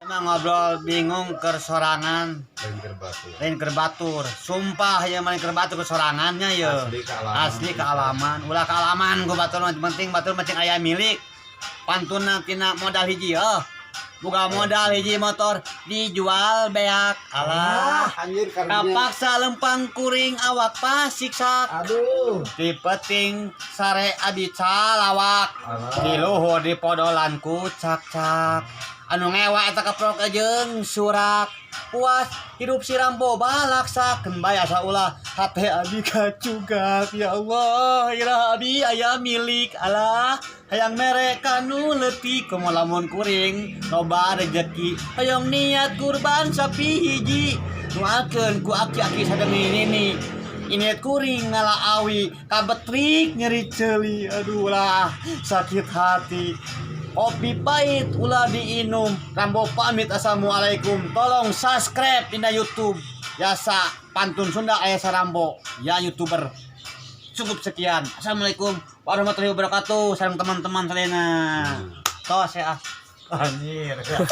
Emang ngobrol bingung ke sorangan. Lain keur batur. Lain keur batur. Sumpah ya, lain keur batur, ke sorangannya ya. Asli kaalaman. Asli kaalaman. Ulah kaalaman ku batur mah, penting batur mah cing aya milik. Pantunna tina modal hiji ya. Boga modal hiji motor dijual beak. Alah. Anjir karunya. Kapaksa lempang kuring awak pasiksak. Aduh. Di peting sare abi calawak. Alah. Di luhur di podolan ku cak-cak. Anu ngewa eta keprok jeung surak. Puas hidup si Rambo balaksak bae asa ulah hate abi kacugak. Ya Allah, ira abi aya milik. Alah, hayang mere kanu leutik. Komo lamun kuring loba rezeki, hayang niat kurban sapi hiji, nuakeun ku aki-aki sademi nini. Ini kuring ngala awi kabetrik nyeri ceuli. Aduh lah, sakit hati. Kopi pahit ulah diinum. Rambo pamit, assalamualaikum. Tolong subscribe dina YouTube Yasa Pantun Sunda Ayah Sarambo ya, youtuber. Cukup sekian, assalamualaikum warahmatullahi wabarakatuh. Salam teman-teman sadayana. Tos ya. Anjir.